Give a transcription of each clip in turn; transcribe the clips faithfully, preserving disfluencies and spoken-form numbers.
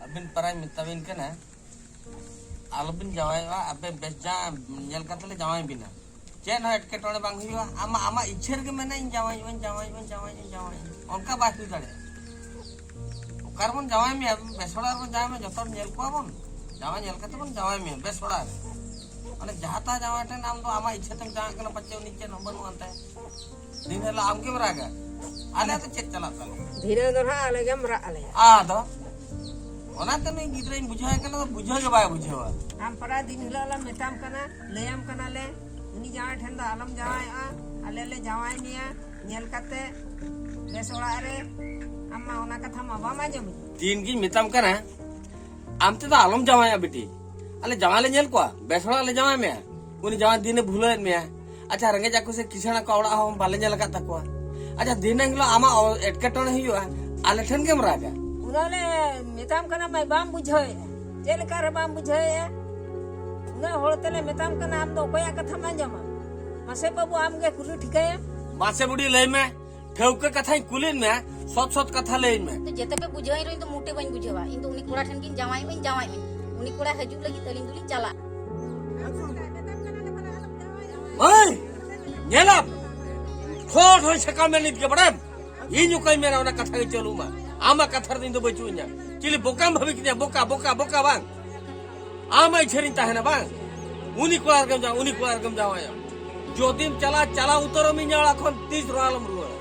ᱟᱹᱵᱤᱱ ᱯᱟᱨᱟᱧ ᱢᱮᱛᱟᱵᱤᱱ ᱠᱟᱱᱟ, ᱟᱞᱚᱵᱤᱱ ᱡᱟᱶᱟᱭᱚᱜᱼᱟ᱾ ᱟᱵᱮᱱ ᱵᱮᱥ ᱡᱟ ᱧᱮᱞ ᱠᱟᱛᱮ ᱞᱮ ᱡᱟᱶᱟᱭ ᱵᱤᱱᱟ᱾ ᱪᱮᱫ ᱦᱚᱸ ᱮᱴᱠᱮᱴᱚᱬᱮ ᱵᱟᱝ ᱦᱩᱭᱩᱜᱼᱟ᱾ ᱟᱢᱟᱜ, ᱟᱢᱟᱜ ᱤᱪᱪᱷᱟᱹ ᱨᱮᱜᱮ ᱢᱮᱱᱟ, "ᱤᱧ ᱡᱟᱶᱟᱭᱚᱜᱼᱟᱹᱧ, ᱡᱟᱶᱟᱭᱚᱜᱼᱟᱹᱧ, ᱡᱟᱶᱟᱭᱚᱜᱼᱟᱹᱧ", ᱚᱱᱠᱟ ᱵᱟᱭ ᱦᱩᱭ ᱫᱟᱲᱮᱭᱟᱜᱼᱟ᱾ ᱚᱠᱟ ᱨᱮᱵᱚᱱ ᱡᱟᱶᱟᱭ ᱢᱮᱭᱟ? ᱵᱮᱥ ᱚᱲᱟᱜ ᱨᱮᱵᱚᱱ ᱡᱟᱶᱟᱭ ᱢᱮᱭᱟ, ᱡᱚᱛᱚ ᱦᱚᱲ ᱧᱮᱞ ᱠᱚᱣᱟ ᱵᱚᱱ᱾ ᱡᱟᱶᱟᱭ ᱧᱮᱞ ᱠᱟᱛᱮ ᱵᱚᱱ ᱡᱟᱶᱟᱭ ᱢᱮᱭᱟ ᱵᱮᱥ ᱚᱲᱟᱜ ᱨᱮ᱾ ᱢᱟᱱᱮ ᱡᱟᱦᱟᱸ ᱛᱟᱦᱟᱸ ᱡᱟᱶᱟᱭ ᱴᱷᱮᱱ ᱟᱢ ᱫᱚ ᱟᱢᱟᱜ ᱤᱪᱪᱷᱟᱹ ᱛᱮᱢ ᱡᱟᱶᱟᱭᱚᱜ ᱠᱟᱱᱟ, ᱯᱟᱪᱮ ᱩᱱᱤ ᱪᱮᱫ ᱦᱚᱸ ᱵᱟᱹᱱᱩᱜ ᱟᱱ ᱛᱟᱭᱟ᱾ ᱫᱤᱱ ᱦᱤᱞᱳᱜ ᱟᱢ ᱜᱮᱢ ᱨᱟᱜᱟ, "ᱟᱞᱮ ᱫᱚ ᱪᱮᱫ ᱪᱟᱞᱟᱜ ᱛᱟᱞᱮᱭᱟ?" ᱫᱷᱤᱱᱟᱹᱝ ᱫᱚ ᱱᱟᱦᱟᱜ ᱟᱞᱮ ᱜᱮᱢ ᱨᱟᱜ ᱟᱞᱮᱭᱟ᱾ ᱟᱫᱚ ᱚᱱᱟᱛᱮ ᱱᱩᱭ ᱜᱤᱫᱽᱨᱟᱹᱧ ᱵᱩᱡᱷᱟᱹᱣ ᱠᱟᱱᱟ, ᱵᱩᱡᱷᱟᱹᱣ ᱜᱮ ᱵᱟᱭ ᱵᱩᱡᱷᱟᱹᱣᱟ᱾ ᱟᱢ ᱯᱟᱨᱟ ᱫᱤᱱ ᱦᱤᱞᱳᱜ ᱞᱮ ᱢᱮᱛᱟᱢ ᱠᱟᱱᱟ, ᱞᱟᱹᱭᱟᱢ ᱠᱟᱱᱟᱞᱮ, "ᱩᱱᱤ ᱡᱟᱶᱟᱭ ᱴᱷᱮᱱ ᱫᱚ ᱟᱞᱚᱢ ᱡᱟᱶᱟᱭᱚᱜᱼᱟ, ᱟᱞᱮ ᱞᱮ ᱡᱟᱶᱟᱭ ᱢᱮᱭᱟ, ᱧᱮᱞ ᱠᱟᱛᱮ ᱵᱮᱥ ᱚᱲᱟᱜ ᱨᱮ", ᱟᱢ ᱢᱟ ᱚᱱᱟ ᱠᱟᱛᱷᱟ ᱢᱟ ᱵᱟᱢ ᱟᱸᱡᱚᱢᱮᱫ᱾ ᱫᱤᱱ ᱜᱤᱧ ᱢᱮᱛᱟᱢ ᱠᱟᱱᱟ, ᱟᱢ ᱛᱮᱫᱚ ᱟᱞᱚᱢ ᱡᱟᱶᱟᱭᱟ ᱵᱤᱴᱤ᱾ ᱟᱞᱮ ᱡᱟᱶᱟᱭ ᱞᱮ ᱧᱮᱞ ᱠᱚᱣᱟ, ᱵᱮᱥ ᱦᱚᱲᱟᱜ ᱞᱮ ᱡᱟᱶᱟᱭ ᱢᱮᱭᱟ᱾ ᱩᱱᱤ ᱡᱟᱶᱟᱭ ᱫᱤᱱᱮ ᱵᱷᱩᱞᱟᱹᱣᱮᱫ ᱢᱮᱭᱟ᱾ ᱟᱪᱪᱷᱟ, ᱨᱮᱸᱜᱮᱡ ᱟᱠᱚ ᱥᱮ ᱠᱤᱥᱟᱹᱬ ᱟᱠᱚ ᱚᱲᱟᱜ ᱦᱚᱸ ᱵᱟᱞᱮ ᱧᱮᱞ ᱟᱠᱟᱫ ᱛᱟᱠᱚᱣᱟ᱾ ᱟᱪᱪᱷᱟ, ᱫᱤᱱᱟᱹᱝ ᱦᱤᱞᱳᱜ ᱟᱢᱟᱜ ᱚ-, ᱮᱴᱠᱮᱴᱚᱬᱮ ᱦᱩᱭᱩᱜᱼᱟ, ᱟᱞᱮ ᱴᱷᱮᱱ ᱜᱮᱢ ᱨᱟᱜᱟ᱾ ᱚᱱᱟ ᱞᱮ ᱢᱮᱛᱟᱢ ᱠᱟᱱᱟ ᱢᱟᱹᱭ, ᱵᱟᱢ ᱵᱩᱡᱷᱟᱹᱣᱮᱫᱼᱟ᱾ ᱪᱮᱫ ᱞᱮᱠᱟ ᱨᱮ ᱵᱟᱢ ᱵᱩᱡᱷᱟᱹᱣᱮᱫᱼᱟ? ᱩᱱᱟᱹᱜ ᱦᱚᱲ ᱛᱮᱞᱮ ᱢᱮᱛᱟᱢ ᱠᱟᱱᱟ, ᱟᱢ ᱫᱚ ᱚᱠᱚᱭᱟᱜ ᱠᱟᱛᱷᱟᱢ ᱟᱸᱡᱚᱢᱟ? ᱢᱟᱥᱮ ᱵᱟᱹᱵᱩ, ᱟᱢ ᱜᱮ ᱠᱩᱞᱤ ᱴᱷᱤᱠᱟᱹᱭᱮᱢ᱾ ᱢᱟᱥᱮ ᱵᱩᱰᱷᱤ, ᱞᱟᱹᱭ ᱢᱮ, ᱴᱷᱟᱹᱣᱠᱟᱹ ᱠᱟᱛᱷᱟᱧ ᱠᱩᱞᱤᱭᱮᱫ ᱢᱮᱭᱟ, ᱥᱚᱛ ᱥᱚᱛ ᱠᱟᱛᱷᱟ ᱞᱟᱹᱭᱟᱹᱧ ᱢᱮ᱾ ᱛᱚ ᱡᱮᱛᱮ ᱯᱮ ᱵᱩᱡᱷᱟᱹᱣᱟᱹᱧ ᱨᱮᱦᱚᱸ, ᱤᱧ ᱫᱚ ᱢᱚᱴᱮ ᱵᱟᱹᱧ ᱵᱩᱡᱷᱟᱹᱣᱟ᱾ ᱤᱧ ᱫᱚ ᱩᱱᱤ ᱠᱚᱲᱟ ᱴᱷᱮᱱ ᱜᱤᱧ ᱡᱟᱶᱟᱭᱚᱜ ᱟᱹᱧ, ᱡᱟᱶᱟᱭᱚᱜ ᱟᱹᱧ᱾ ᱩᱱᱤ ᱠᱚᱲᱟ ᱦᱤᱡᱩᱜ ᱞᱟᱹᱜᱤᱫ ᱟᱹᱞᱤᱧ ᱫᱚᱞᱤᱧ ᱪᱟᱞᱟᱜᱼᱟ᱾ ᱢᱟᱹᱭ, ᱧᱮᱞᱟᱢ, ᱴᱷᱚ ᱴᱷᱚᱭ ᱥᱟᱠᱟᱢ ᱢᱮ ᱱᱤᱛ ᱜᱮ, ᱵᱟᱲᱟᱭᱟᱢ? ᱤᱧ ᱚᱠᱚᱭ ᱢᱮᱱᱟ ᱚᱱᱟ ᱠᱟᱛᱷᱟ ᱜᱮ ᱪᱟᱹᱞᱩᱜ ᱢᱟ? ᱟᱢᱟᱜ ᱠᱟᱛᱷᱟ ᱨᱮᱫᱚ ᱤᱧ ᱫᱚ ᱵᱟᱹᱪᱩᱜ ᱤᱧᱟ᱾ ᱪᱤᱞᱤ ᱵᱚᱠᱟᱢ ᱵᱷᱟᱵᱤ ᱠᱤᱫᱤᱧᱟ? ᱵᱚᱠᱟ, ᱵᱚᱠᱟ, ᱵᱚᱠᱟ ᱵᱟᱝ? ᱟᱢᱟᱜ ᱤᱪᱪᱷᱟᱹ ᱨᱤᱧ ᱛᱟᱦᱮᱱᱟ ᱵᱟᱝ? ᱩᱱᱤ ᱠᱚᱲᱟ ᱨᱮᱜᱮᱢ ᱡᱟᱶᱟᱭ, ᱩᱱᱤ ᱠᱚᱲᱟ ᱨᱮᱜᱮᱢ ᱡᱟᱶᱟᱭᱟ᱾ ᱡᱩᱫᱤᱢ ᱪᱟᱞᱟᱜ, ᱪᱟᱞᱟᱣ ᱩᱛᱟᱹᱨᱚᱜ ᱢᱮ ᱤᱧᱟᱹᱜ ᱚᱲᱟᱜ ᱠᱷᱚᱱ, ᱛᱤᱥ ᱨᱮᱦᱚᱸ ᱟᱞᱚᱢ ᱨᱩᱣᱟᱹᱲᱟ᱾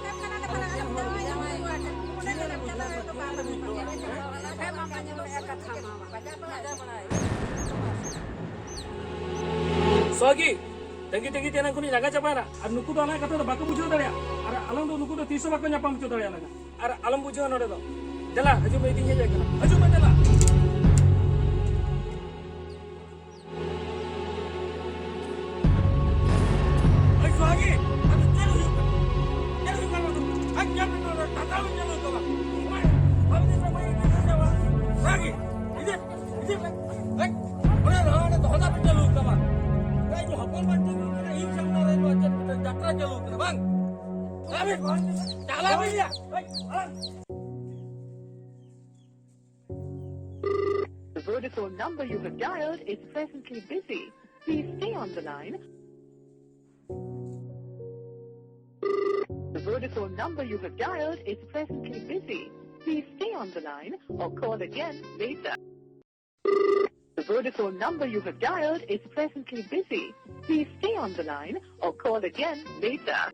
ᱥᱚᱦᱟᱜᱤ, ᱛᱟᱺᱜᱤ ᱛᱟᱺᱜᱤ ᱛᱮ ᱮᱱᱟᱝ ᱠᱷᱚᱱᱤᱧ ᱞᱟᱸᱜᱟ ᱪᱟᱵᱟᱭᱮᱱᱟ᱾ ᱟᱨ ᱱᱩᱠᱩ ᱫᱚ ᱟᱞᱮᱭᱟᱜ ᱠᱟᱛᱷᱟ ᱫᱚ ᱵᱟᱠᱚ ᱵᱩᱡᱷᱟᱹᱣ ᱫᱟᱲᱮᱭᱟᱜᱼᱟ᱾ ᱟᱨ ᱟᱞᱟᱝ ᱫᱚ ᱱᱩᱠᱩ ᱫᱚ ᱛᱤᱥ ᱦᱚᱸ ᱵᱟᱠᱚ ᱧᱟᱯᱟᱢ ᱦᱚᱪᱚ ᱫᱟᱲᱮᱭᱟᱞᱟᱝᱟ᱾ ᱟᱨ ᱟᱞᱚᱢ ᱵᱩᱡᱷᱟᱹᱣᱟ ᱱᱚᱰᱮ ᱫᱚ᱾ ᱫᱮᱞᱟ, ᱦᱤᱡᱩᱜ ᱢᱮ, ᱤᱫᱤᱧ ᱦᱮᱡ ᱟᱠᱟᱱᱟ᱾ ᱦᱤᱡᱩᱜ ᱢᱮ, ᱫᱮᱞᱟ᱾ ᱮᱭ ᱥᱚᱦᱟᱜᱤ, ᱟᱫᱚ ᱪᱮᱫ ᱦᱩᱭᱩᱜ ᱠᱟᱱᱟ? ᱪᱮᱫ ᱦᱩᱭᱩᱜ ᱠᱟᱱᱟ? ᱟᱡ ᱧᱮᱞ ᱢᱮ, ᱱᱚᱰᱮ ᱴᱟᱴᱟ ᱵᱚᱱ ᱧᱮᱞ ᱦᱩᱭᱩᱜ ᱛᱟᱢᱟ᱾ ᱚᱠᱚᱭ? ᱵᱟᱵᱤᱱ ᱧᱮᱞ ᱧᱟᱢᱟ? ᱥᱚᱦᱟᱜᱤ, ᱤᱫᱤ, ᱤᱫᱤ ᱢᱮ᱾ ᱦᱮᱡ, ᱚᱱᱟ ᱨᱚᱦᱚᱲ ᱨᱮ ᱫᱚᱦᱚ ᱠᱟᱛᱮ ᱪᱟᱹᱞᱩ ᱠᱟᱢᱟ᱾ ᱤᱧ ᱦᱚᱯᱚᱱ ᱵᱟᱧᱪᱟᱣ ᱠᱟᱱᱟ, ᱤᱧ ᱥᱟᱢᱱᱟ ᱨᱮ ᱱᱚᱣᱟ ᱪᱮᱫ ᱢᱤᱫᱴᱟᱝ ᱡᱟᱛᱨᱟ ᱪᱟᱹᱞᱩ ᱠᱟᱱᱟ, ᱵᱟᱝ? ᱪᱟᱞᱟᱜ ᱢᱮ, ᱪᱟᱞᱟᱜ ᱢᱮ᱾ ᱦᱮᱡ, ᱵᱟᱝ᱾ Vodafone number you have dialed is presently busy. Please stay on the line. The Vodafone number you have dialed is presently busy. Please stay on the line or call again later. The Vodafone number you have dialed is presently busy. Please stay on the line or call again later.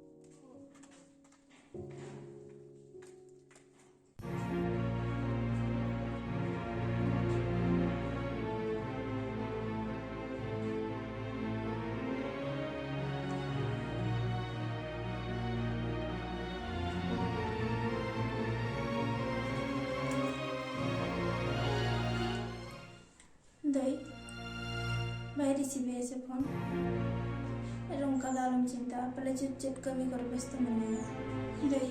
ᱫᱟᱹᱭ, ᱵᱟᱭ receive ᱮᱫᱟ ᱥᱮ phone? ᱟᱨ ᱚᱱᱠᱟ ᱫᱚ ᱟᱞᱚᱢ ᱪᱤᱱᱛᱟᱹᱜᱼᱟ, ᱯᱟᱞᱮ ᱪᱮᱫ ᱪᱮᱫ ᱠᱟᱹᱢᱤ ᱠᱚᱨᱮ ᱵᱮᱥᱛᱚ ᱢᱮᱱᱟᱭᱟ᱾ ᱫᱟᱹᱭ,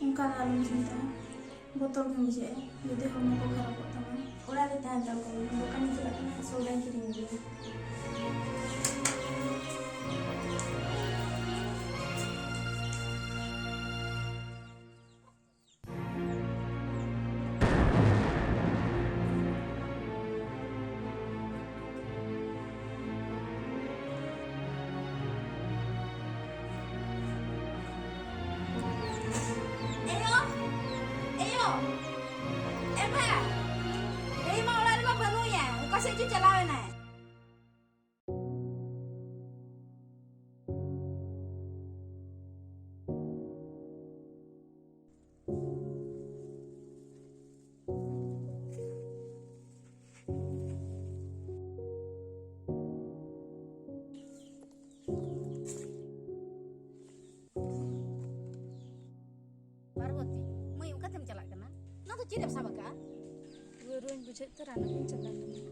ᱚᱱᱠᱟ ᱫᱚ ᱟᱞᱚᱢ ᱪᱤᱱᱛᱟᱹᱜᱼᱟ, ᱵᱚᱛᱚᱨ ᱜᱮᱢ ᱵᱩᱡᱷᱟᱹᱜᱼᱟ ᱡᱩᱫᱤ ᱦᱚᱲᱢᱚ ᱠᱚ ᱠᱷᱟᱨᱟᱯᱚᱜ ᱛᱟᱢᱟ᱾ ᱚᱲᱟᱜ ᱨᱮ ᱛᱟᱦᱮᱸ ᱦᱟᱛᱟᱲ ᱠᱚᱜ ᱢᱮ, ᱫᱚᱠᱟᱱᱤᱧ ᱪᱟᱞᱟᱜ ᱠᱟᱱᱟ, ᱥᱚᱣᱫᱟᱧ ᱠᱤᱨᱤᱧ ᱟᱹᱜᱩᱭᱟ᱾ ᱮᱭᱳ! ᱮᱭᱳ! ᱮ ᱵᱟ! ᱫᱟᱹᱭ ᱢᱟ ᱚᱲᱟᱜ ᱨᱮᱢᱟ ᱵᱟᱹᱱᱩᱭᱟ, ᱚᱠᱟ ᱥᱮᱫ ᱪᱚ ᱪᱟᱞᱟᱣ ᱮᱱᱟᱭ᱾ ᱯᱟᱨᱵᱚᱛᱤ, ᱢᱟᱹᱭ, ᱚᱠᱟᱛᱮᱢ ᱪᱟᱞᱟᱜ ᱠᱟᱱᱟ? ᱚᱱᱟ ᱫᱚ ᱪᱮᱫ ᱮᱢ ᱥᱟᱵ ᱟᱠᱟᱜᱼᱟ? ᱨᱩᱣᱟᱹ ᱨᱩᱣᱟᱹᱧ ᱵᱩᱡᱷᱟᱹᱣᱮᱫ ᱛᱮ ᱨᱟᱱ ᱟᱹᱜᱩᱧ ᱪᱟᱞᱟᱣ ᱞᱮᱱᱟ᱾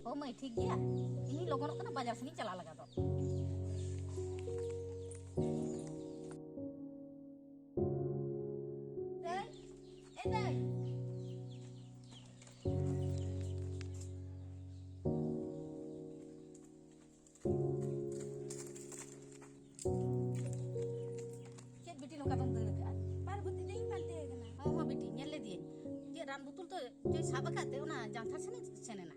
ᱚ ᱢᱟᱹᱭ, ᱴᱷᱤᱠ ᱜᱮᱭᱟ, ᱤᱧᱤᱧ ᱞᱚᱜᱚᱱᱚᱜ ᱠᱟᱱᱟ, ᱵᱟᱡᱟᱨ ᱥᱮᱱᱤᱧ ᱪᱟᱞᱟᱜ ᱞᱟᱜᱟᱫᱚᱜ᱾ ᱫᱟᱹᱭ, ᱮ ᱫᱟᱹᱭ᱾ ᱪᱮᱫ ᱵᱤᱴᱤ ᱱᱚᱝᱠᱟ ᱫᱚᱢ ᱫᱟᱹᱲ ᱟᱠᱟᱜᱼᱟ? ᱯᱟᱨᱵᱚᱛᱤ ᱫᱟᱹᱭ ᱤᱧ ᱯᱟᱱᱛᱮ ᱟᱠᱟᱱᱟ᱾ ᱦᱚᱸ, ᱦᱚᱸ ᱵᱤᱴᱤ, ᱧᱮᱞ ᱞᱮᱫᱤᱭᱟᱹᱧ᱾ ᱪᱮᱫ ᱨᱟᱱ ᱵᱳᱛᱚᱞ ᱛᱚ ᱪᱚᱭ ᱥᱟᱵ ᱟᱠᱟᱫ ᱛᱮ ᱚᱱᱟ ᱟᱱᱛᱷᱟᱨ ᱥᱮᱱᱮ ᱥᱮᱱ ᱮᱱᱟ᱾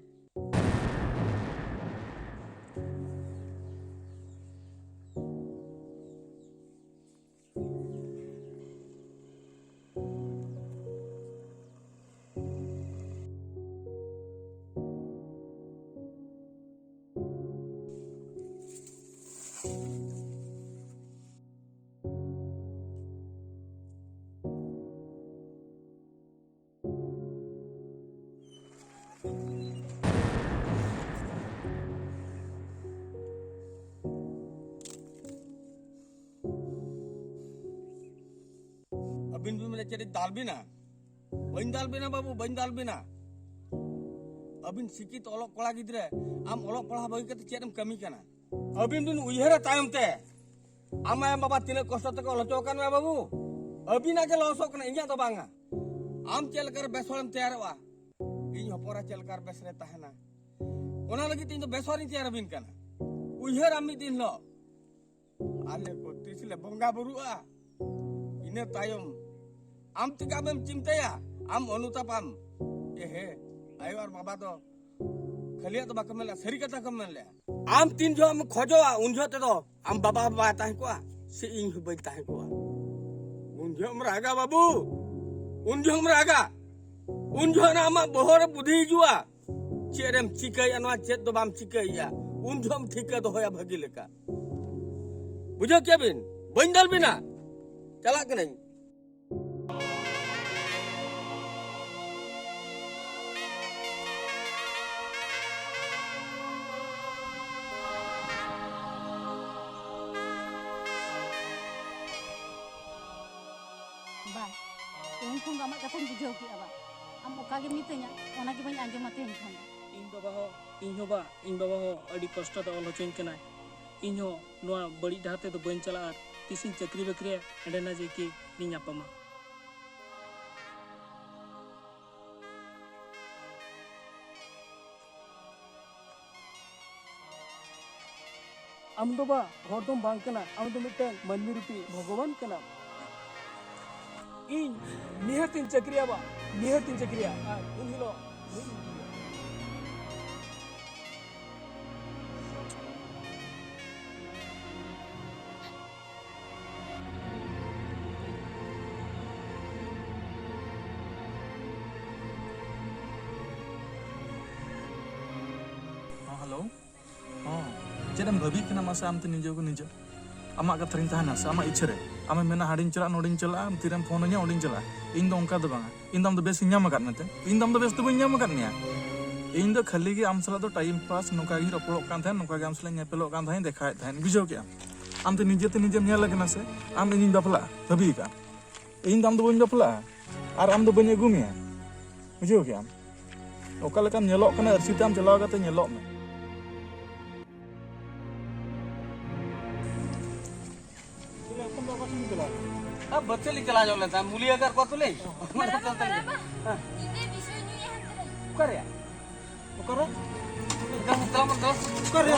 ᱟᱹᱵᱤᱱ ᱵᱤᱱ ᱢᱮᱱᱟ ᱪᱮᱫ ᱤᱧ ᱫᱟᱞ ᱵᱤᱱᱟ? ᱵᱟᱹᱧ ᱫᱟᱞ ᱵᱤᱱᱟ ᱵᱟᱹᱵᱩ, ᱵᱟᱹᱧ ᱫᱟᱞ ᱵᱤᱱᱟ᱾ ᱟᱹᱵᱤᱱ ᱥᱤᱠᱷᱤᱛ ᱚᱞᱚᱜ ᱠᱚᱲᱟ ᱜᱤᱫᱽᱨᱟᱹ, ᱟᱢ ᱚᱞᱚᱜ ᱯᱟᱲᱦᱟᱣ ᱵᱟᱹᱜᱤ ᱠᱟᱛᱮ ᱪᱮᱫ ᱮᱢ ᱠᱟᱹᱢᱤ ᱠᱟᱱᱟ? ᱟᱹᱵᱤᱱ ᱵᱤᱱ ᱩᱭᱦᱟᱹᱨᱟ ᱛᱟᱭᱚᱢ ᱛᱮ, ᱟᱢ ᱟᱭᱳ ᱵᱟᱵᱟ ᱛᱤᱱᱟᱹᱜ ᱠᱚᱥᱴᱚ ᱛᱮᱠᱚ ᱚᱞ ᱦᱚᱪᱚ ᱟᱠᱟᱫ ᱢᱮᱭᱟ ᱵᱟᱹᱵᱩ, ᱟᱹᱵᱤᱱᱟᱜ ᱜᱮ ᱞᱚᱥᱚᱜ ᱠᱟᱱᱟ, ᱤᱧᱟᱹᱜ ᱫᱚ ᱵᱟᱝᱟ᱾ ᱟᱢ ᱪᱮᱫ ᱞᱮᱠᱟᱨᱮ ᱵᱮᱥ ᱦᱚᱲᱮᱢ ᱛᱮᱭᱟᱨᱚᱜᱼᱟ, ᱤᱧ ᱦᱚᱯᱚᱱ ᱮᱨᱟ ᱪᱮᱫ ᱞᱮᱠᱟᱨᱮ ᱵᱮᱥ ᱨᱮ ᱛᱟᱦᱮᱱᱟ, ᱚᱱᱟ ᱞᱟᱹᱜᱤᱫ ᱛᱮ ᱤᱧ ᱫᱚ ᱵᱮᱥ ᱦᱚᱲᱤᱧ ᱛᱮᱭᱟᱨ ᱟᱹᱵᱤᱱ ᱠᱟᱱᱟ᱾ ᱩᱭᱦᱟᱹᱨᱟᱢ ᱢᱤᱫ ᱫᱤᱱ ᱦᱤᱞᱳᱜ, ᱟᱞᱮ ᱠᱚ ᱛᱤᱥ ᱞᱮ ᱵᱚᱸᱜᱟ ᱵᱩᱨᱩᱜᱼᱟ, ᱤᱱᱟᱹ ᱛᱟᱭᱚᱢ ᱟᱢ ᱛᱮᱜᱮ ᱟᱢᱮᱢ ᱪᱤᱱᱛᱟᱹᱭᱟ, ᱟᱢ ᱚᱱᱩᱛᱟᱯᱟᱢ᱾ ᱮ ᱦᱮ, ᱟᱭᱳ ᱟᱨ ᱵᱟᱵᱟ ᱫᱚ ᱠᱷᱟᱹᱞᱤᱭᱟᱜ ᱫᱚ ᱵᱟᱠᱚ ᱢᱮᱱᱟ, ᱥᱟᱹᱨᱤ ᱠᱟᱛᱷᱟ ᱠᱚ ᱢᱮᱱ ᱞᱮᱜᱼᱟ᱾ ᱟᱢ ᱛᱤᱱ ᱡᱚᱦᱚᱜ ᱮᱢ ᱠᱷᱚᱡᱚᱜᱼᱟ, ᱩᱱ ᱡᱚᱦᱚᱜ ᱛᱮᱫᱚ ᱟᱢ ᱵᱟᱵᱟ ᱦᱚᱸ ᱵᱟᱭ ᱛᱟᱦᱮᱸ ᱠᱚᱜᱼᱟ, ᱥᱮ ᱤᱧ ᱦᱚᱸ ᱵᱟᱹᱧ ᱛᱟᱦᱮᱸ ᱠᱚᱜᱼᱟ᱾ ᱩᱱ ᱡᱚᱦᱚᱜ ᱮᱢ ᱨᱟᱜᱟ ᱵᱟᱹᱵᱩ, ᱩᱱ ᱡᱚᱦᱚᱜ ᱮᱢ ᱨᱟᱜᱟ, ᱩᱱ ᱡᱚᱦᱚᱜ ᱱᱟ ᱟᱢᱟᱜ ᱵᱚᱦᱚᱜ ᱨᱮ ᱵᱩᱫᱷᱤ ᱦᱤᱡᱩᱜᱼᱟ᱾ ᱪᱮᱫ ᱮᱢ ᱪᱤᱠᱟᱹᱭᱟ, ᱱᱚᱣᱟ ᱪᱮᱫ ᱫᱚ ᱵᱟᱢ ᱪᱤᱠᱟᱹᱭᱟ, ᱩᱱ ᱡᱚᱦᱚᱜ ᱮᱢ ᱴᱷᱤᱠᱟᱹ ᱫᱚᱦᱚᱭᱟ ᱵᱷᱟᱹᱜᱤ ᱞᱮᱠᱟ᱾ ᱵᱩᱡᱷᱟᱹᱣ ᱠᱮᱫ ᱵᱤᱱ? ᱵᱟᱹᱧ ᱫᱟᱞ ᱵᱤᱱᱟ, ᱪᱟᱞᱟᱜ ᱠᱟᱹᱱᱟᱹᱧ᱾ ᱵᱟ, ᱛᱮᱦᱮᱧ ᱠᱷᱚᱱ ᱫᱚ ᱟᱢᱟᱜ ᱠᱟᱛᱷᱟᱧ ᱵᱩᱡᱷᱟᱹᱣ ᱠᱮᱜᱼᱟ ᱵᱟ᱾ ᱟᱢ ᱚᱠᱟ ᱜᱮᱢ ᱢᱤᱛᱟᱹᱧᱟ, ᱚᱱᱟ ᱜᱮ ᱵᱟᱹᱧ ᱟᱸᱡᱚᱢᱟ ᱛᱮᱦᱮᱧ ᱠᱷᱚᱱ ᱫᱚ᱾ ᱤᱧ ᱵᱟᱵᱟ ᱦᱚᱸ, ᱤᱧ ᱦᱚᱸ ᱵᱟ, ᱤᱧ ᱵᱟᱵᱟ ᱦᱚᱸ ᱟᱹᱰᱤ ᱠᱚᱥᱴᱚ ᱛᱮ ᱚᱞ ᱦᱚᱪᱚᱧ ᱠᱟᱱᱟᱭ᱾ ᱤᱧ ᱦᱚᱸ ᱱᱚᱣᱟ ᱵᱟᱹᱲᱤᱡ ᱰᱟᱦᱟᱨ ᱛᱮᱫᱚ ᱵᱟᱹᱧ ᱪᱟᱞᱟᱜᱼᱟ᱾ ᱟᱨ ᱛᱤᱥᱤᱧ ᱪᱟᱹᱠᱨᱤ ᱵᱟᱹᱠᱨᱤᱭᱟ, ᱮᱸᱰᱮ ᱱᱟ ᱡᱮ ᱠᱤ ᱞᱤᱧ ᱧᱟᱯᱟᱢᱟ᱾ ᱟᱢ ᱫᱚ ᱵᱟ, ᱦᱚᱲ ᱫᱚᱢ ᱵᱟᱝ ᱠᱟᱱᱟ, ᱟᱢ ᱫᱚ ᱢᱤᱫᱴᱟᱝ ᱢᱟᱹᱱᱢᱤ ᱨᱩᱯᱤ ᱵᱷᱚᱜᱚᱵᱟᱱ ᱠᱟᱱᱟᱢ᱾ ᱤᱧ ᱱᱤᱦᱟᱹᱛᱤᱧ ᱪᱟᱹᱠᱨᱤᱭᱟ ᱵᱟ, ᱱᱤᱦᱟᱹᱛᱤᱧ ᱪᱟᱹᱠᱨᱤᱭᱟ, ᱟᱨ ᱩᱱ ᱦᱤᱞᱳᱜ ᱱᱩᱭ ᱟᱢ ᱵᱷᱟᱹᱵᱤᱜ ᱠᱟᱱᱟ, ᱢᱟᱥᱮ ᱟᱢ ᱛᱮ ᱱᱤᱡᱮ ᱠᱚ ᱱᱤᱡᱮ ᱟᱢᱟᱜ ᱠᱟᱛᱷᱟ ᱨᱤᱧ ᱛᱟᱦᱮᱱᱟ ᱥᱮ ᱟᱢᱟᱜ ᱤᱪᱪᱷᱟᱹ ᱨᱮ? ᱟᱢᱮᱢ ᱢᱮᱱᱟ, "ᱦᱟᱸᱰᱮᱧ ᱪᱟᱞᱟᱜᱼᱟ, ᱱᱚᱰᱮᱧ ᱪᱟᱞᱟᱜᱼᱟ, ᱛᱤᱨᱮᱢ ᱯᱷᱳᱱ ᱟᱹᱧᱟ, ᱚᱸᱰᱮᱧ ᱪᱟᱞᱟᱜᱼᱟ"? ᱤᱧ ᱫᱚ ᱚᱱᱠᱟ ᱫᱚ ᱵᱟᱝᱟ᱾ ᱤᱧ ᱫᱚ ᱟᱢ ᱫᱚ ᱵᱮᱥ ᱤᱧ ᱧᱟᱢ ᱟᱠᱟᱫ ᱢᱮᱛᱮ, ᱤᱧ ᱫᱚ ᱟᱢ ᱫᱚ ᱵᱮᱥ ᱫᱚ ᱵᱟᱹᱧ ᱧᱟᱢ ᱟᱠᱟᱫ ᱢᱮᱭᱟ᱾ ᱤᱧ ᱫᱚ ᱠᱷᱟᱹᱞᱤ ᱜᱮ ᱟᱢ ᱥᱟᱞᱟᱜ ᱫᱚ ᱴᱟᱭᱤᱢ ᱯᱟᱥ, ᱱᱚᱝᱠᱟ ᱜᱤᱧ ᱨᱚᱯᱚᱲᱚᱜ ᱠᱟᱱ ᱛᱟᱦᱮᱸᱫ, ᱱᱚᱝᱠᱟ ᱜᱮ ᱟᱢ ᱥᱟᱞᱟᱜ ᱤᱧ ᱧᱮᱯᱮᱞᱚᱜ ᱠᱟᱱ ᱛᱟᱦᱮᱸᱫ, ᱫᱮᱠᱷᱟᱣᱮᱫ ᱛᱟᱦᱮᱸᱫ, ᱵᱩᱡᱷᱟᱹᱣ ᱠᱮᱜᱼᱟᱢ? ᱟᱢ ᱫᱚ ᱱᱤᱡᱮ ᱛᱮ ᱱᱤᱡᱮᱢ ᱧᱮᱞ ᱟᱠᱟᱱᱟ ᱥᱮ ᱟᱢ ᱤᱧᱤᱧ ᱵᱟᱯᱞᱟᱜᱼᱟ, ᱵᱷᱟᱹᱵᱤ ᱟᱠᱟᱫᱼᱟᱢ? ᱤᱧ ᱫᱚ ᱟᱢ ᱫᱚ ᱵᱟᱹᱧ ᱵᱟᱯᱞᱟᱜᱼᱟ ᱟᱨ ᱟᱢ ᱫᱚ ᱵᱟᱹᱧ ᱟᱹᱜᱩ ᱢᱮᱭᱟ, ᱵᱩᱡᱷᱟᱹᱣ ᱠᱮᱜᱼᱟᱢ? ᱚᱠᱟ ᱞᱮᱠᱟᱢ ᱧᱮᱞᱚᱜ ᱠᱟᱱᱟ, ᱟᱹᱨᱥᱤ ᱛᱮ ᱟᱢ ᱪᱟᱞᱟᱣ ᱠᱟᱛᱮ ᱧᱮᱞᱚᱜ ᱢᱮ᱾ ᱟᱨ ᱵᱟᱹᱫᱽ ᱥᱮᱫ ᱞᱤᱧ ᱪᱟᱞᱟᱣ ᱧᱚᱜ ᱞᱮᱱ ᱛᱟᱦᱮᱸᱫ, ᱢᱩᱞᱤ ᱟᱜᱟᱨ ᱠᱚ ᱛᱩᱞᱤᱧ᱾ ᱢᱟᱨᱟᱝ ᱵᱟᱵᱟ, ᱧᱤᱫᱟᱹ ᱵᱤᱥ ᱦᱚᱸ ᱧᱩᱭᱟ ᱦᱟᱱᱛᱮ ᱨᱮ᱾ ᱚᱠᱟᱨᱮ? ᱚᱠᱟᱨᱮ? ᱫᱟᱢ, ᱫᱟᱢ, ᱫᱟᱢ᱾ ᱚᱠᱟᱨᱮ?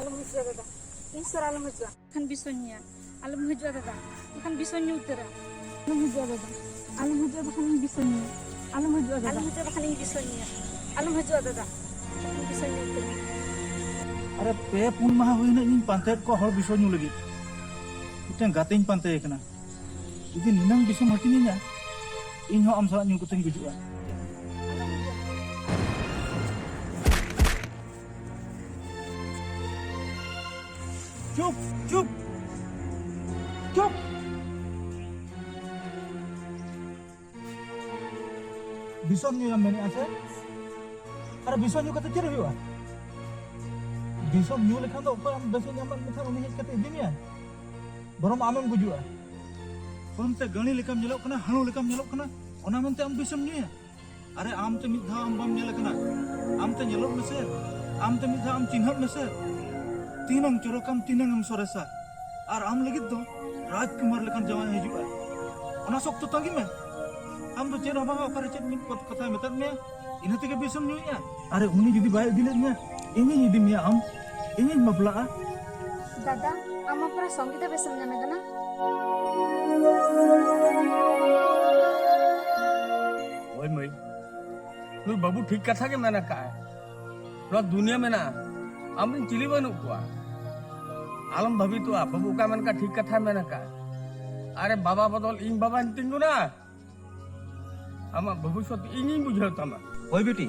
ᱟᱞᱚᱢ ᱦᱤᱡᱩᱜᱼᱟ ᱫᱟᱫᱟ, ᱤᱧ ᱥᱩᱨ ᱟᱞᱚᱢ ᱦᱤᱡᱩᱜᱼᱟ᱾ ᱠᱷᱟᱱ ᱵᱤᱥ ᱦᱚᱸᱧ ᱧᱩᱭᱟ᱾ ᱟᱞᱚᱢ ᱦᱤᱡᱩᱜᱼᱟ ᱫᱟᱫᱟ, ᱵᱟᱠᱷᱟᱱ ᱵᱤᱥ ᱦᱚᱸᱧ ᱧᱩ ᱩᱛᱟᱹᱨᱟ᱾ ᱟᱞᱚᱢ ᱦᱤᱡᱩᱜᱼᱟ ᱫᱟᱫᱟ, ᱟᱞᱚᱢ ᱦᱤᱡᱩᱜᱼᱟ, ᱵᱟᱠᱷᱟᱱ ᱤᱧ ᱵᱤᱥ ᱦᱚᱸᱧ ᱧᱩᱭᱟ᱾ ᱟᱞᱚᱢ ᱦᱤᱡᱩᱜᱼᱟ ᱫᱟᱫᱟ᱾ ᱟᱞᱚᱢ ᱦᱤᱡᱩᱜᱼᱟ, ᱵᱟᱠᱷᱟᱱ ᱤᱧ ᱵᱤᱥ ᱦᱚᱸᱧ ᱧᱩᱭᱟ᱾ ᱟᱞᱚᱢ ᱦᱤᱡᱩᱜᱼᱟ ᱫᱟᱫᱟ, ᱵᱟᱠᱷᱟᱱ ᱵᱤᱥ ᱦᱚᱸᱧ ᱧᱩ ᱩᱛᱟᱹᱨᱟ᱾ ᱟᱨᱮ, ᱯᱮ ᱯᱩᱱ ᱢᱟᱦᱟ ᱦᱩᱭᱱᱟ ᱤᱧ ᱯᱟᱱᱛᱮᱭᱮᱫ ᱠᱚᱣᱟ ᱦᱚᱲ ᱵᱤᱥ ᱦᱚᱸ ᱧᱩ ᱞᱟᱹᱜᱤᱫ᱾ ᱢᱤᱫᱴᱮᱱ ᱜᱟᱛᱮᱧ ᱯᱟᱱᱛᱮᱭᱮ ᱠᱟᱱᱟ, ᱡᱩᱫᱤ ᱱᱤᱱᱟᱹᱝ ᱵᱤᱥ ᱦᱚᱸᱢ ᱦᱟᱹᱴᱤᱧᱟᱹᱧᱟ, ᱤᱧ ᱦᱚᱸ ᱟᱢ ᱥᱟᱞᱟᱜ ᱧᱩ ᱠᱟᱛᱮᱧ ᱜᱩᱡᱩᱜᱼᱟ᱾ ᱪᱩᱯ, ᱪᱩᱯ, ᱪᱩᱯ᱾ ᱵᱤᱥᱚᱢ ᱧᱩᱭᱟᱢ ᱢᱮᱱᱮᱫᱼᱟ ᱥᱮ? ᱟᱨ ᱵᱤᱥᱚᱢ ᱧᱩ ᱠᱟᱛᱮ ᱪᱮᱫ ᱦᱩᱭᱩᱜᱼᱟ? ᱵᱤᱥᱚᱢ ᱧᱩ ᱞᱮᱠᱷᱟᱱ ᱫᱚ ᱚᱠᱚᱭ ᱟᱢ ᱵᱮᱥᱮ ᱧᱟᱢ ᱢᱮᱠᱷᱟᱱ ᱩᱱᱤ ᱦᱮᱡ ᱠᱟᱛᱮ ᱤᱫᱤ ᱢᱮᱭᱟᱭ, ᱵᱚᱨᱚᱝ ᱟᱢᱮᱢ ᱜᱩᱡᱩᱜᱼᱟ᱾ ᱚᱱᱛᱮ ᱜᱟᱹᱲᱤ ᱞᱮᱠᱟᱢ ᱧᱮᱞᱚᱜ ᱠᱟᱱᱟ, ᱦᱟᱹᱬᱩ ᱞᱮᱠᱟᱢ ᱧᱮᱞᱚᱜ ᱠᱟᱱᱟ, ᱚᱱᱟ ᱢᱮᱱᱛᱮ ᱟᱢ ᱵᱤᱥᱮᱢ ᱧᱩᱭᱟ? ᱟᱨᱮ, ᱟᱢ ᱛᱮ ᱢᱤᱫ ᱫᱷᱟᱣ ᱟᱢ ᱵᱟᱢ ᱧᱮᱞ ᱟᱠᱟᱱᱟ? ᱟᱢ ᱛᱮ ᱧᱮᱞᱚᱜ ᱢᱮᱥᱮ, ᱟᱢ ᱛᱮ ᱢᱤᱫ ᱫᱷᱟᱣ ᱟᱢ ᱪᱤᱱᱦᱟᱹᱜ ᱢᱮᱥᱮ᱾ ᱛᱤᱱᱟᱹᱝ ᱪᱚᱨᱚᱠᱟᱢ, ᱛᱤᱱᱟᱹᱝ ᱮᱢ ᱥᱚᱨᱮᱥᱟ᱾ ᱟᱨ ᱟᱢ ᱞᱟᱹᱜᱤᱫ ᱫᱚ ᱨᱟᱡᱽᱠᱩᱢᱟᱨ ᱞᱮᱠᱟᱱ ᱡᱟᱶᱟᱭ ᱦᱤᱡᱩᱜᱼᱟ, ᱚᱱᱟ ᱥᱚᱠᱛᱚ ᱛᱟᱸᱜᱤ ᱢᱮ᱾ ᱟᱢ ᱫᱚ ᱪᱮᱫ ᱦᱚᱸ ᱵᱟᱝᱟ, ᱚᱠᱟᱨᱮ ᱪᱮᱫ ᱢᱤᱫ ᱠᱚᱛ-, ᱠᱟᱛᱷᱟᱭ ᱢᱮᱛᱟᱫ ᱢᱮᱭᱟ, ᱤᱱᱟᱹ ᱛᱮᱜᱮ ᱵᱤᱥᱮᱢ ᱧᱩᱭᱮᱫᱼᱟ᱾ ᱟᱨᱮ, ᱩᱱᱤ ᱡᱩᱫᱤ ᱵᱟᱭ ᱤᱫᱤ ᱞᱮᱫ ᱢᱮᱭᱟ, ᱤᱧᱤᱧ ᱤᱫᱤ ᱢᱮᱭᱟ ᱟᱢ, ᱤᱧᱤᱧ ᱵᱟᱯᱞᱟᱜᱼᱟ᱾ ᱫᱟᱫᱟ, ᱟᱢ ᱢᱟ ᱯᱩᱨᱟᱹ ᱥᱚᱝᱜᱤᱛᱟ ᱵᱮᱥᱮᱢ ᱧᱟᱢᱮ ᱠᱟᱱᱟ᱾ ᱦᱳᱭ ᱢᱟᱹᱭ, ᱱᱩᱭ ᱵᱟᱹᱵᱩ ᱴᱷᱤᱠ ᱠᱟᱛᱷᱟ ᱜᱮ ᱢᱮᱱ ᱟᱠᱟᱫᱼᱟᱭ᱾ ᱱᱚᱣᱟ ᱫᱩᱱᱤᱭᱟᱹ ᱢᱮᱱᱟᱜᱼᱟ, ᱟᱢᱨᱮᱱ ᱪᱤᱞᱤ ᱵᱟᱹᱱᱩᱜ ᱠᱚᱣᱟ᱾ ᱟᱞᱚᱢ ᱵᱷᱟᱹᱵᱤᱛᱚᱜᱼᱟ, ᱵᱟᱹᱵᱩ ᱚᱠᱟ ᱢᱮᱱ ᱠᱟᱜ ᱴᱷᱤᱠ ᱠᱟᱛᱷᱟ ᱢᱮᱱ ᱟᱠᱟᱫᱼᱟᱭ᱾ ᱟᱨᱮ ᱵᱟᱵᱟ ᱵᱚᱫᱚᱞ ᱤᱧ ᱵᱟᱵᱟᱧ ᱛᱤᱸᱜᱩᱱᱟ, ᱟᱢᱟᱜ ᱵᱷᱚᱵᱤᱥᱥᱚᱛ ᱤᱧᱤᱧ ᱵᱩᱡᱷᱟᱹᱣ ᱛᱟᱢᱟ᱾ ᱦᱳᱭ ᱵᱤᱴᱤ,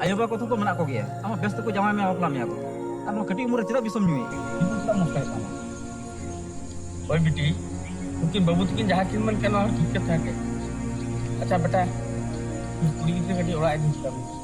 ᱟᱭᱳ ᱵᱟᱵᱟ ᱠᱚᱛᱷᱟ ᱠᱚ ᱢᱮᱱᱟᱜ ᱠᱚᱜᱮᱭᱟ, ᱟᱢᱟᱜ ᱵᱮᱥ ᱛᱮᱠᱚ ᱡᱟᱶᱟᱭ ᱢᱮᱭᱟ, ᱵᱟᱯᱞᱟ ᱢᱮᱭᱟ ᱠᱚ᱾ ᱟᱨ ᱱᱚᱣᱟ ᱠᱟᱹᱴᱤᱡ ᱩᱢᱮᱨ ᱨᱮ ᱪᱮᱫᱟᱜ ᱵᱤᱥᱮᱢ ᱧᱩᱭᱮᱫ? ᱦᱳᱭ ᱵᱤᱴᱤ, ᱩᱱᱠᱤᱱ ᱵᱟᱹᱵᱩ ᱛᱟᱹᱠᱤᱱ ᱡᱟᱦᱟᱸ ᱠᱤᱱ ᱢᱮᱱ ᱠᱟᱱᱟ, ᱚᱱᱟ ᱴᱷᱤᱠ ᱠᱟᱛᱷᱟ ᱜᱮ᱾ ᱟᱪᱪᱷᱟ ᱵᱮᱴᱟ, ᱩᱱᱤ ᱠᱩᱲᱤ ᱜᱤᱫᱽᱨᱟᱹ ᱠᱟᱹᱴᱤᱡ ᱚᱲᱟᱜ ᱤᱫᱤ ᱦᱚᱪᱚ ᱠᱟᱢ᱾